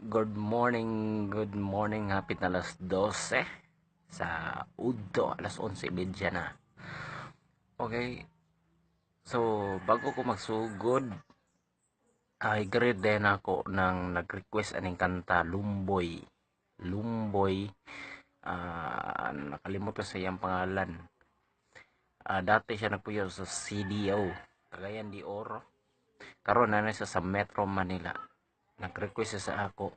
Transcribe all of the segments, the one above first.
Good morning, good morning. Hapit na alas 12 sa udto, alas 11:30 na. Okay. So, bago ko magsugod, ay greet din ako ng nag-request aning kanta, Lumboy. Lumboy. Nakalimot ko sa iyang pangalan. Dati siya nagpuyo sa CDO, Cagayan de Oro. Karon na siya sa Metro Manila. Nag-request siya sa ako.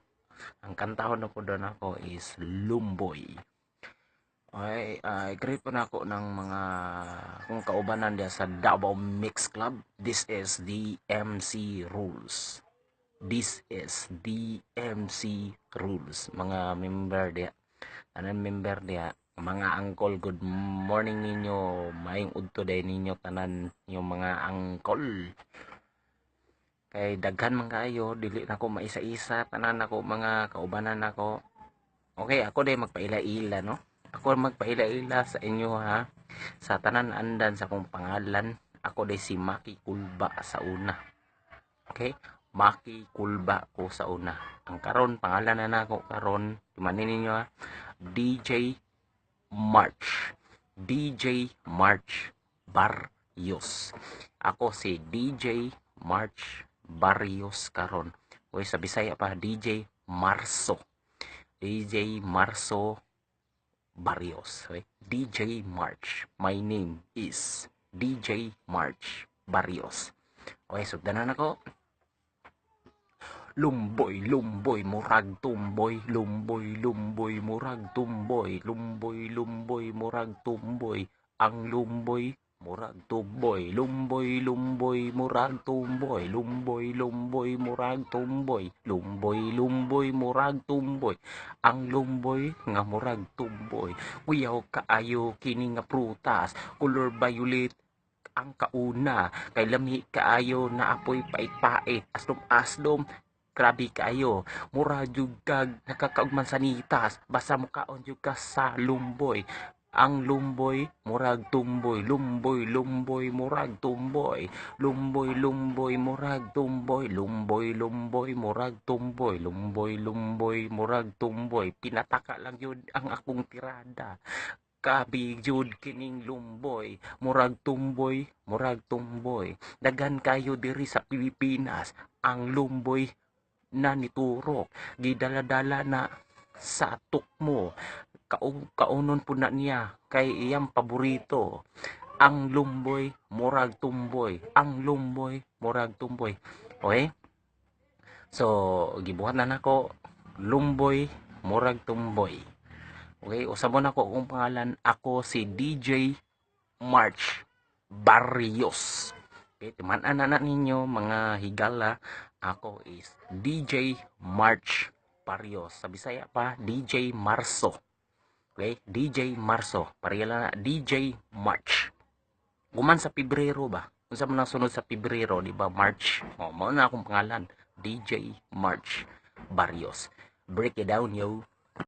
Ang kantahon na po doon ako is Lumboy. Okay, greet po na ako ng mga kung kaubanan diya sa Davao Mix Club. This is the MC Rules. This is the MC Rules. Mga member diya. Tanan member diya. Mga angkol, good morning ninyo. Maayong udto day ninyo tanan yung mga angkol. Kay daghan man kaayo, dili na ko maisa-isa tanan ako mga kaubanan nako. Okay, ako day magpaila-ila, no? Ako magpaila-ila sa inyo ha. Sa tanan andan sa akong pangalan, ako day si Maki Kulba sa una. Okay? Maki Kulba ko sa una. Ang karon pangalan na nako karon, tumanin ninyo ha. DJ March. DJ March Barrios. Ako si DJ March Barrios karon. Uy, sa Bisaya pa, DJ Marso. DJ Marso Barrios. Okay? DJ March. My name is DJ March Barrios. Okay, sugdanan ako. Lumboy, lumboy, murag tumboy, lumboy, lumboy, murag tumboy, lumboy, lumboy, murag tumboy, ang lumboy, murag tumboy, lumboy, lumboy, murag tumboy, lumboy, lumboy, murag tumboy, lumboy, lumboy, murag tumboy, ang lumboy nga murag tumboy. Kuyaw kaayo kini nga prutas, color violet ang kauna, kay lami kaayo na apoy pait-pait, aslom aslom, grabe kaayo. Mura jud kag nakakaog mansanitas, basta mukaon jud ka sa lumboy. Ang lumboy, murag tumboy, lumboy, lumboy, murag tumboy, lumboy, lumboy, murag tumboy, lumboy, lumboy, murag tumboy, lumboy, lumboy, murag tumboy. Pinataka lang yun ang akong tirada. Kabi jud kining lumboy, murag tumboy, murag tumboy. Daghan kayo diri sa Pilipinas, ang lumboy na niturok, gidala-dala na sa tukmo. Kaunon po na niya kay iyang paborito. Ang lumboy, murag tumboy. Ang lumboy, murag tumboy. Okay? So, gibuhat na nako, lumboy, murag tumboy. Okay, usabon ako akong pangalan. Ako si DJ March Barrios. Okay, timan-an na ninyo mga higala. Ako is DJ March Barrios. Sa Bisaya pa, DJ Marso. Okay, DJ Marso. Pareha na DJ March. Guman sa Pebrero ba? Unsa man ang sunod sa Pebrero, di ba? March. Oh, mao na akong pangalan. DJ March Barrios. Break it down, yo.